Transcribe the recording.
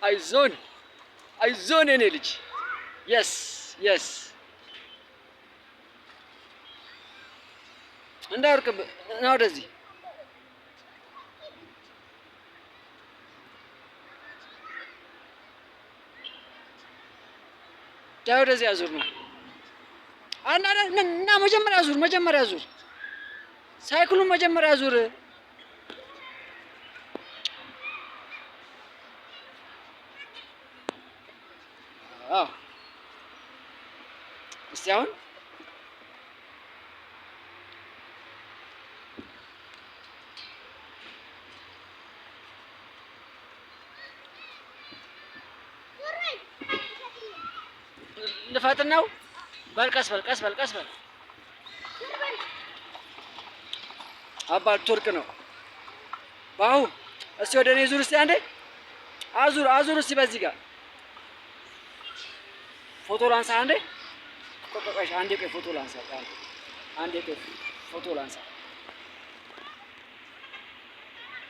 አይዞን አይዞን የኔ ልጅ። Yes, yes። እንዳይወርቅብህ ና ወደዚህ። ዳይ ወደዚህ አዙር ነው። እና መጀመሪያ ዙር፣ መጀመሪያ ዙር፣ ሳይክሉን መጀመሪያ ዙር። አዎ፣ እስቲ አሁን ልፈጥን ነው። በል ቀስ በል፣ ቀስ በል፣ ቀስ በል። አባ ቱርክ ነው። ባሁ እስቲ ወደ እኔ ዙር፣ እስቲ አንዴ አዙር፣ አዙር እስቲ በዚህ ጋር ፎቶ ላንሳ አንዴ። ቆይ ቆይ፣ አንዴ ቆይ፣ ፎቶ ላንሳ አንዴ፣ ቆይ ፎቶ ላንሳ።